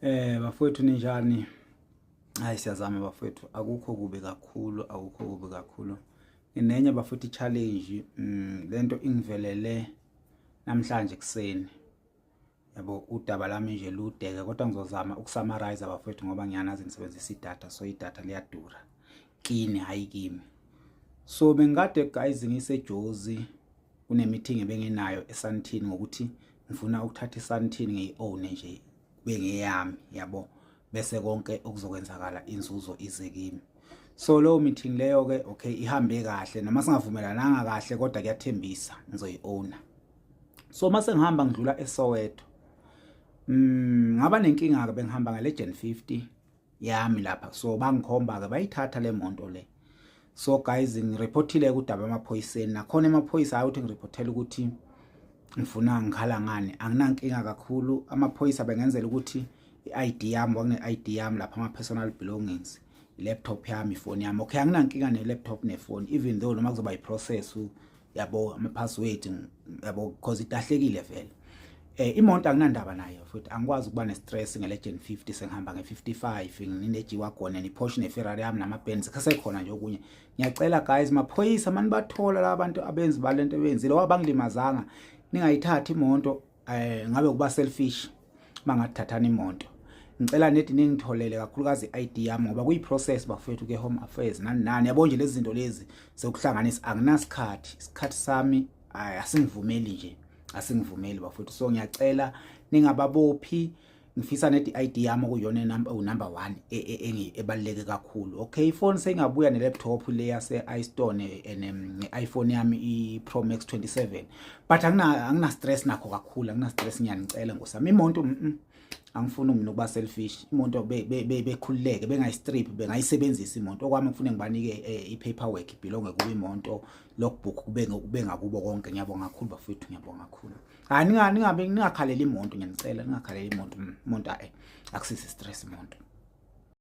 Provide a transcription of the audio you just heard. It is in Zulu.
Bafowethu ninjani? Hayi, siyazama bafowethu, akukho kubi kakhulu, akukho kubi kakhulu. Nginenye bafowethu challenge, lento ingivelele namhlanje kuseni. Yabo, udaba lami nje ludeke, kodwa ngizozama ukusummarize bafowethu, ngoba ngiyanazi ngisebenzisa idatha, so idatha liyadura kini, hayi kimi. So bengikade guys ngiseJozi, kune-meeting ebenginayo eSandton ngokuthi ngifuna ukuthatha iSandton ngiyi-own nje, kube ngeyami, yabo, bese konke okuzokwenzakala inzuzo ize kimi. So leyo meeting leyo ke, okay, ihambe kahle noma singavumelananga kahle, kodwa kuyathembisa ngizoyi-owna. So mase ngihamba ngidlula eSoweto, ngaba nenkinga ke. Bengihamba ngale Legend 50 yami lapha, so bangikhomba ke, bayithatha le monto le. So guys, ngireportile kudaba emaphoyiseni, nakhona emaphoyisa ayi ukuthi ngireportele ukuthi ngifuna ngikhala ngani, anginankinga kakhulu. Amaphoyisa bengenzela ukuthi i-ID yami, kwakune-ID yami lapha, ama-personal belongings, i-laptop yami, ifoni yami. Okay, anginankinga ne-laptop nefoni, even though noma kuzoba i-process, yabo, ama-password, yabo, because itahlekile vele. Imoto anginandaba nayo futhi, angikwazi ukuba ne-stress nge-Legend 50, sengihamba nge-55, ngine-G-Wagon, ne-Porsche, ne-Ferrari yami, nama-Benz kusekhona nje okunye. Ngiyacela guys, maphoyisa, mani bathola la bantu abenzi balento ebenzile, wabangilimazanga, ningayithathi imoto. Ngabe kuba selfish bangathathana imoto. Ngicela nedi ningitholele kakhulukazi i-ID yami, ngoba kuyi-process bafowethu ke Home Affairs nani nani, yabo nje lezi zinto lezi sokuhlanganisa, anginasikhathi, isikhathi sami asingivumeli nje, asingivumeli bafowethu. So ngiyacela ningababophi, ngifisa nedi ID yami okuyona number number 1 ebaluleke kakhulu. Okay, ifone seyingabuya ne-laptop le yase iStone, ne-iPhone yami i-Pro Max 27, but angina stress nakho kakhulu, angina stress. Ngiyanicela ngosami, imoto angifuni mina ukuba selfish. Imoto bekhululeke, bengayistrip, bengayisebenzisa imoto. Okwami ngifune ngibanike i-paperwork, belonge kubo imoto, logbook kube ngakubo konke. Ngiyabonga kakhulu bafowethu, ngiyabonga kakhulu. Hayi, ningabe ningakhaleli imoto, ngiyanicela ningakhaleli imoto. Imoto akusisi stress imoto.